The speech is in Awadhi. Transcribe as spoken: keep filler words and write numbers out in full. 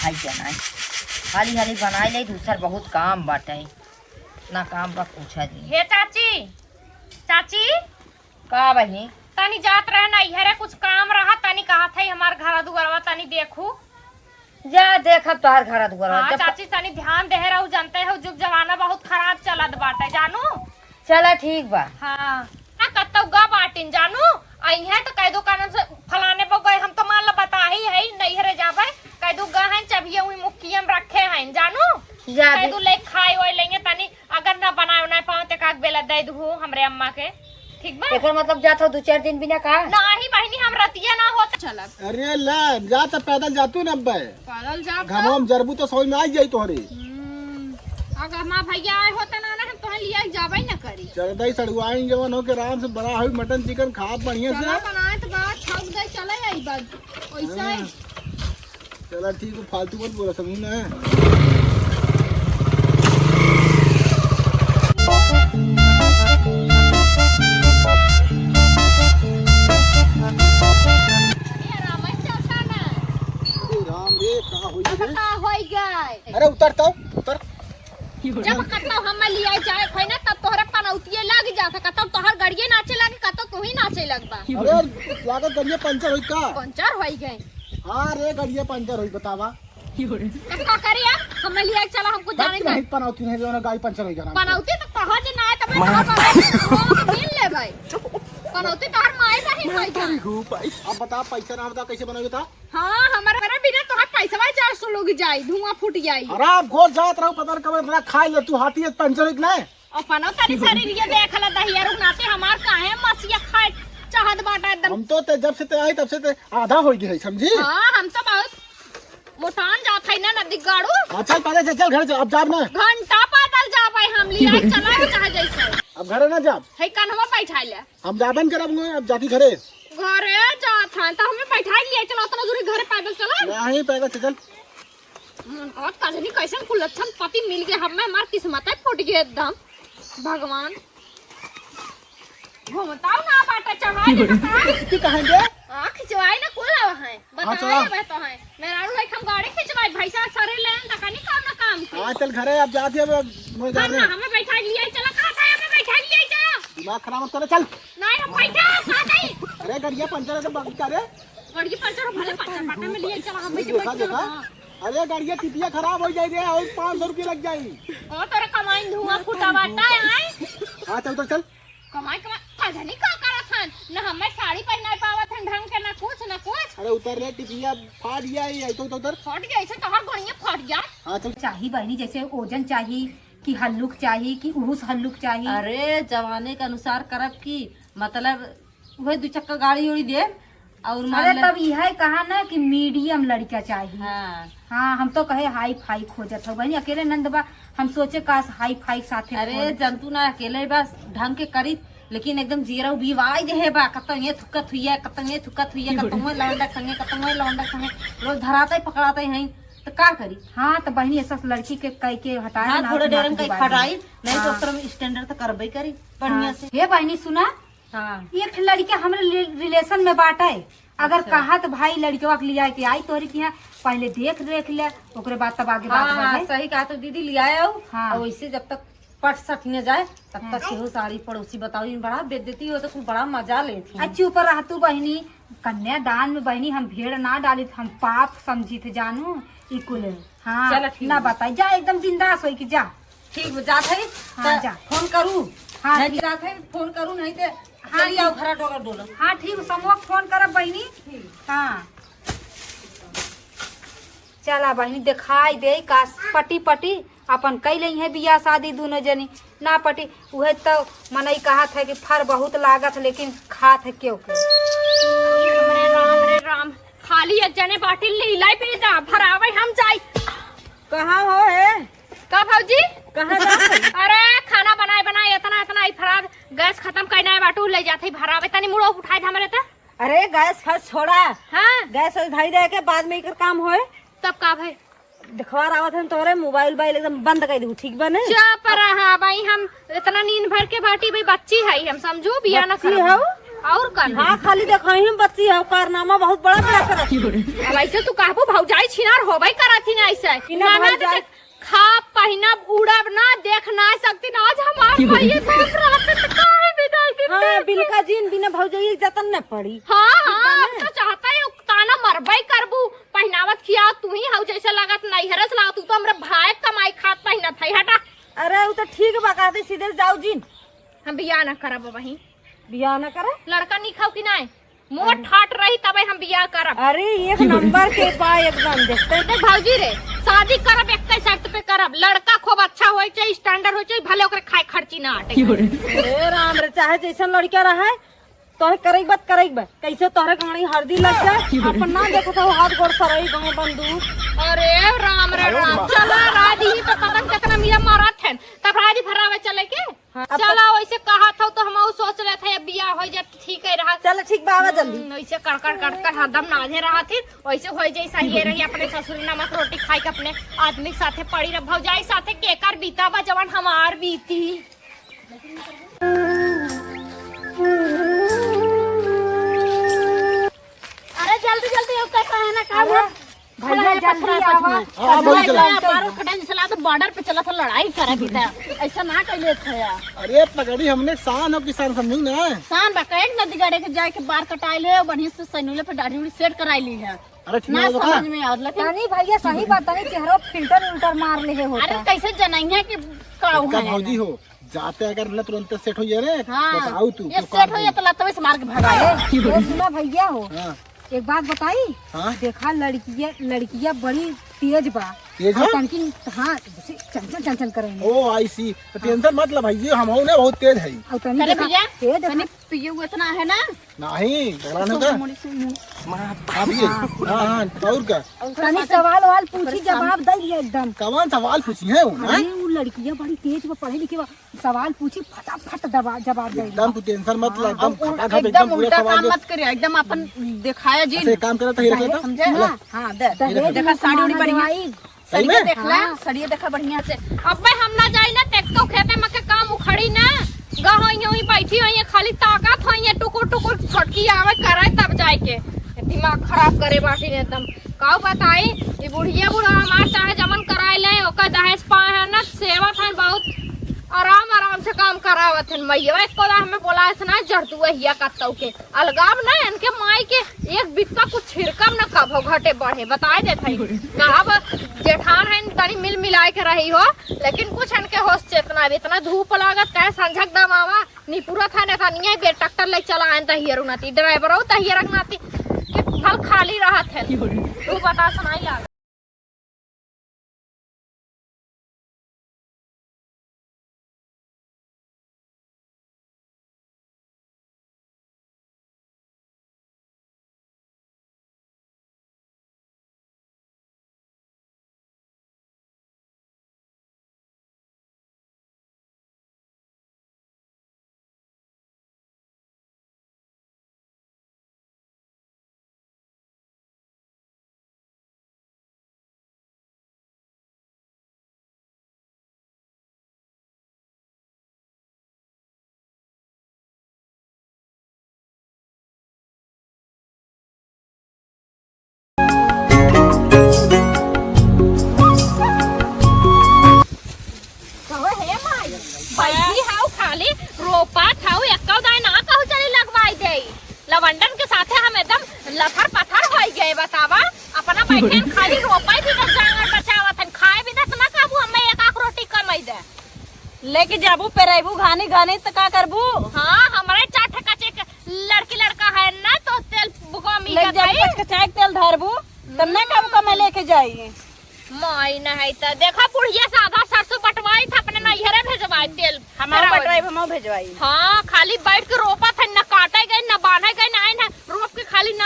आई जाना है। हाली हाली बनाई ले, दूसर बहुत काम बाटे। ना काम बा, पूछा जी। हे चाची, चाची। का बहिनी? तनी जात रहे नैहरे, कुछ काम रहा, तनी कहत है हमार घर दुआरवा तनी देखू। जा देखब तोहार घर दुआरवा। हाँ जब चाची, तनी ध्यान देहे रहू, जानते हो जुग जमाना बहुत खराब चलत बाटे जानू। चला ठीक बा। हाँ, ना कतौ गा बाटिन जानू, अइहे तो कह दो कानन से फलाने बो गए, हम तो मान ला बता ही है, नैहरे जाबे, कह दो गा हैं, चबिया उही मुक्किया में रखे हैं जानू, जा कह भी। दो ले खाए ओए लेंगे तनी, अगर ना बनाए ना पाओ तो काक बेला दे दू हमरे अम्मा के, ठीक बा? एकर मतलब जात हो दो चार दिन बिना का? नाही बहिनी, हम रतिया ना होत चलब। अरे ला, जा त पैदल जा तू न अब्बे। पैदल जाब घामवा में जरबू तो समझ में आ जाई तोहरे। हम्म, अगर हमार भैया आए होते ना, ना हम तोहे लिया जाबे ना करी। चल दाई सड़ुआइन जवन हो के आराम से बड़ा होई मटन चिकन खाब बढ़िया से। चला बनाए त बा, छौक दे चले आई बा। ओइसे हाँ। चला ठीक हो, फालतू मत बोला, समझी ना। ये राम है, चौथा ना। अरे राम रे, का होई अब रे? का होई गए? अरे उतर तो, उतर। जब कतौ हम लियाई जाए खोई ना, तब तोहरे पनौतिये लग जात, कतौ तोहर गड़िये नाचे लगे, कतौ तू ही नाचे लगबा। अरे, लागत गड़िये पंचर होई का? पंचर होई गए। हाँ रे, गड़िये पंचर होई, बतावा। तब का करी अब? हमें लियाई चला, हमको जाने पनौती दे। नहीं, पनौती नहीं, जो ना गाड़ी पंचर होई गया ना। पनौती तो कहा जे ना आए, तब मैं कहा पनौती मिल ले भाई। पनौती तोहर माई नहीं होई गए। अब बता, पैसा ना होता, कैसे बनाओगे था? हाँ, हमारे, हमारे बिना तोहार पैसवा चार सौ लोग जाई, धुआं फूट जाई। अरे, आप घोर जात रहो, पता नहीं कब इतना खाई ले तू, हाथी है पंचर एक ना। अपनो तनी शरीर ये देख ला दहिया रुकनाते, हमार काहे मसिया खाए चाहत बाटा एकदम। हम तो ते जब से ते आई तब से ते आधा हो गए है, समझी? हाँ, हम तो बहुत मोटान जात है ना नदी गाड़ू। हाँ, चल पहले चल, चल घर चल, अब जाब ना। घंटा पैदल जाबे हम, लिया चला चाहे जैसे। अब घरे ना जाब। है कन्हवा बैठा ले। हम जाबे न करब, अब जाती घरे। घरे जात हैं, तो हमें बैठा लिया, चलो, उतना दूरी घरे पैदल चलो। नहीं, पैदल चल, चल। मन, और कजनी कैसन कुलच्छन पति मिल गए, हमें हमार किस्मत है फूट गए एकदम। भगवान। घूमताऊ ना बाटा चढ़ाई के बताई। की कहेंगे? हाँ, खिंचवाई ना कुल आवा है। हाँ, बताई चला। अब तो है। मेहरारू है, हम गाड़ी खिंचवाई, भैंसा सरे लेन तक नहीं काम ना काम के। हाँ, चल घरे, अब जाते हैं, अब मैं जा हम रहे ना, हैं। हमें बैठा लिया, चला, कहाँ था, हमें बैठा लिया, चला। दिमाग खराब मत करे, चल। नहीं, हम बैठा, कहाँ गई? अरे, गड़िया पंचर है तो बाकी का रे? गड़िया पंचर हो, भले पंचर पाटा में लिए, चला, हम बैठे, देखा, बैठ, चला, देखा। हाँ। अरे, गड़िया टिपिया खराब हो जाए रे, और पाँच सौ रुपये लग जाए। ओ, तोरे कमाई धुआं फूटा बाटा है, आए? हाँ, चल, उतर, चल। कमाई, कमाई, पता नहीं का करत हन, न हमें साड़ी पहनाए पावत हन ढंग के, न कुछ, न कुछ। अरे उतर रे, टिपिया फाट गया है, तो उतर, उतर। फट गया, ऐसे तोहर गोड़िया फट गया। हाँ, चल। चाही बहिनी, जैसे ओजन चाही कि हल्लुक चाही कि उहुस हल्लुक चाही। अरे जवाने के अनुसार करब की, मतलब, वही दू चक्का गाड़ी उड़ी देब। और मान अरे ले तब यह कहा ना कि मीडियम लड़का चाहिए। हाँ। हाँ, हम तो कहे हाई फाई खोजत हो बहनी, अकेले नंद बा, हम सोचे काश हाई फाई के साथे अरे खोज। जंतु ना अकेले बस ढंग के करी, लेकिन एकदम जीरा उबिवाई देहे बा, कतौ ये थुकत हुई है, कतौ ये थुकत हुई है, कतौ ये लौंडा के संगे, कतौ ये लौंडा के संगे, रोज धराते पकड़ाते हैं, तो का करी? हाँ, तो बहनी ऐसा लड़की के कह के हटाए हाँ, ना, थोड़े तो देर में नाक कहीं दुबा फटाई, देही। नहीं तो हाँ। ओकरा में स्टैंडर्ड तो करबे करी बढ़िया हाँ। से। हे बहनी सुना, हाँ। एक ठे लड़का हमरे रि-, रिलेशन में बाटे, अगर अच्छा। कहा तो भाई लड़कवा के लिया के आई तोहरे किहाँ, पहले देख देख ले, ओकरे बाद तब आगे बात हाँ, हाँ, बढ़े। सही कहा तो दीदी, लिया आओ, हाँ। और वैसे जब तक पट सट न जाए, तब तक हाँ। केहू साड़ी पड़ोसी बताओ, इन बड़ा बेइज्जती हो तो कुल बड़ा मजा लेत हैं। आ चुप रह तू बहिनी, कन्यादान में बहिनी हम भेड़ ना डालित, हम पाप समझित जानू, ई कुल। हाँ, चलो ठीक ना बा। बताई, जा एकदम बिंदास होई कि जा। ठीक बा, जात है, हाँ, त जा। फोन करू। हाँ, नहीं ठीक। जात है, फोन करू, नहीं ते हाँ, चली ठीक। आओ, घरा डोला डोला। हाँ, ठीक, समूह फोन करब बहिनी। ठीक। हाँ। चला बहिनी, देखाई दे का पटी पटी अपन कई लेई है बियाह शादी दुनो जनी। ना पटी, उहे तो मनई कहत है कि फर बहुत लागत है, लेकिन खात है केहू के। अरे राम रे राम, खाली एक जने बाटी लीलाई पी जा, भरावे हम जाई। कहाँ हो हे? का भौजी? कहाँ जात है? अरे खाना बनाए बनाए इतना इतना ही फरार गैस खत्म करना है बाटू ले जाते ही भरावे तनी मुड़ो उठाए था हमरे त। अरे गैस फैस छोड़ा। हाँ। गैस वैस धई दे के बाद में एकर काम होए। तब का भाई? देखवार आवत हन तोरे मोबाइल बाइल एकदम बंद कर दू, ठीक बा ने? चुप रहा भाई, हम इतना नींद भर के बाटी भाई, बच्ची है हम समझू, बिया ना बच्ची खराब। हऊ? और का ना? हाँ, खाली देखा ही बच्ची है, कारनामा बहुत बड़ा बड़ा करत है। अब ऐसे तू कहबो भौजाई छिनार होबे करत ही ना ऐसे। बिना ननद भौजाई के खा पहिनब उड़ब ना, देख ना सकती ना। आज हमार भाई ये दोस्त रहते तो काहे विदाई देते? हाँ, बिलका जीन बिना भौजाई के जतन न पड़ी। हाँ, हाँ, अब तो चाहता है ताना मरबे करबू। पहिनावत खिया तू ही हऊ जैसे लागत नैहरे से लागत, तू तो हमरे भाई कमाई खात पहिनत है, हटा। अरे, उ तो ठीक बा, कहते सीधे जाओ जीन। हम बियाह ना करब वहीं। बियाह ना करे? लड़का नहीं खाओ कि नहीं? मोट ठाट रही तबे हम बियाह करब। अरे, एक नंबर के बा एकदम, देखते। देख भौजी रे, शादी करब एक शर्त पे करब, लड़का खूब अच्छा होए चाहिए, standard होए चाहिए, भले ओकरे खाए खर्ची ना आटे। ए राम रे, चाहे जैसन लड़का रहे, तोहे करई बात करई बा, कैसे तोहरे कहानी हरदी लग जाए, अपन ना देखत हो हाथ गोड़ सरई गाँव बंदूक। अरे राम रे राम, चला राजी ही तो पता न कितना मिया मारत है, तब राजी भरावे चले के। हाँ, अब चला, वैसे कहा था तो हम सोच रहे थे, अब बियाह हो जाए तो ठीक है रहा। चल, ठीक बा, आवा जल्दी। हम्म, वैसे कड़कड़ कड़कड़ हरदम नाझे रहा थी, वैसे हो जाए सही रही। अपने ससुर नमक रोटी खाए के अपने आदमी के साथे पड़ी रह, भौजाई साथे केकर बीता बा जवन हमार बीती। अरे जल्दी जल्दी, अब तक है ना काम। अरे, भैया, खड़ा है, जल्दी पथरा आवा। पथरा। हाँ, भैया, चला। बार कटाई चला तो border पे चला था, लड़ाई करे भी था। ऐसा ना कह लेत है यार। अरे पगड़ी, हमने शान हो किसान समझू ना। शान बा, कहे नदी गाड़े के जाए के बार कटाई ले, बढ़िया से सैनुले पे दाढ़ी उड़ी set कराई ली है। अरे ठीक ना है, समझ में आवत, लेकिन तनी भैया सही बात, तनी चेहरा filter उल्टर मार ले होता। अरे कैसे जनइया के काऊ है भौजी ना। हो, जाते अगर ना तुरंत set हो जाए रे, हाँ। बताओ तू, ये set हो जाए तो लतवे से मार के भगा ले। ए, सुना भैया हो, हाँ। एक बात बताई? हाँ। देखा लड़किया, लड़किया बड़ी तेज बा। तेज और है? तनकी, हाँ, जैसे चंचल, चंचल करेंगे। ओ, I see। तो tension मत ला भाई, ये हम हो ना बहुत तेज है। और तनी अरे देखा, भैया, ए देखा। तनी पिए हुए इतना है ना? नहीं, झगड़ा ना कर। मुड़ी से मुंह। आप ये? हाँ, हाँ, और का? तनी सवाल वाल पूछी, जवाब दे दिया एकदम। कौन सवाल पूछी है वो, हाँ? अरे, वो लड़किया बड़ी तेज बा, पढ़े लिखे बा, सवाल पूछी, फटाफट दबा-, जवाब दे एकदम दिया। तू tension मत ले, हाँ, एकदम और फटाफट, एकदम एकदम पूरा उल्टा सवाल काम दे। मत करिया, एकदम अपन दिखाया जी। अच्छा, एक काम करा, तो ये रखा था। समझे? हाँ, हाँ, दे। ये रखा। देखा, साड़ी उड़ी बढ़िया। सही सड़िया में? देख ला, हाँ। सड़िया देखा बढ़िया से। अबे हम ना जाई ना, तेको खेते में के काम उखड़ी ना। गहई होई बैठी होई है, खाली ताकत होई है, टुकुर टुकुर छोटकी आवे करे तब जाए के। दिमाग खराब करे बाटी ने एकदम। काऊ बताई, ई बुढ़िया बूढ़ा हमार चाहे जमन कराए ले, ओकर दहेज पाए है ना, सेवा थान बहुत आराम आराम से काम करावत हन। मैया एको दा हमें बोलाए से ना, जरतुआ हिया कत्तौ के। अलगाव ना, इनके माई के एक बित्ता कुछ छिड़कम ना कभो घटे बढ़े, बताए देत हई। कहब जेठान है, तनी मिल मिलाए के रही हो, लेकिन कुछ इनके होश चेतना, अब इतना धूप लागत, कहे संझक दमावा निपुरत है, ना तनिया बेर ट्रैक्टर ले चला आन तहियर उनाती, ड्राइवरो तहियर नाती, कि फल खाली रहत है। तू बता सुनाई लाग। कहो, हे माई, बैठी हाउ खाली रोपत हाउ, एक्को दाई ना कहू चली लगवाई देई। लवंडन के साथे हम एकदम लथर पथर होई गए, बतावा। अपना बैठे हम खाली रोपे भी दस जांगर बचावत हन, खाए भी दस ना काबू, हमें एक आख रोटी कमाई दे। लेके जाबू, पेराइबू घानी घानी, त का करबू? हाँ, हमरे चार ठे कच्चे क-, लड़की लड़का है ना, तो तेल बुकवा में लेके जाबू, कच्चे कच्चे तेल धरबू, तब ना काबू कमाई लेके जाई। माई नहीं त देखा, बुढ़िया से आधा सरसों बटवाई था, अपने नैहरे भेजवाई तेल। हमार पेरावल। बटवाई, हम भेजवाई। हाँ, खाली बैठ के रोपत है, न काटे गए, न बांधे गए, न आइन है, रोप के खाली न